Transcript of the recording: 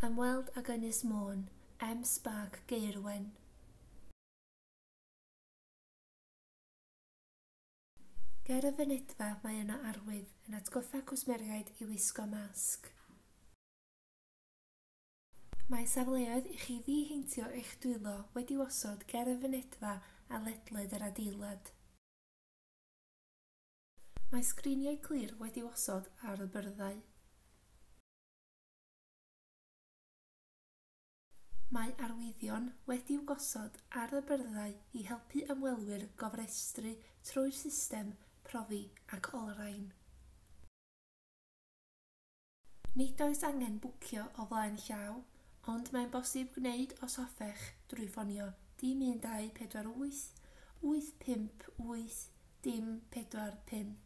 Ymweld ag Ynys Môn, M-SParc Gaerwen. Ger y fynedfa mae yna arwydd yn atgoffa cwsmeriaid i wisgo masg. Mae safleoedd i chi ddiheintio eich dwylo wedi'u gosod ger y fynedfa a ledled yr adeilad. Mae sgriniau clir wedi'u gosod ar y byrddau. Mae arwyddion wedi'u gosod ar y byrddau i helpu ymwelwyr gofrestru trwy'r system Profi ac Olrhain. Nid oes angen bwcio o flaen llaw, ond mae'n bosib gwneud os hoffech drwy ffonio 012 48 858 045.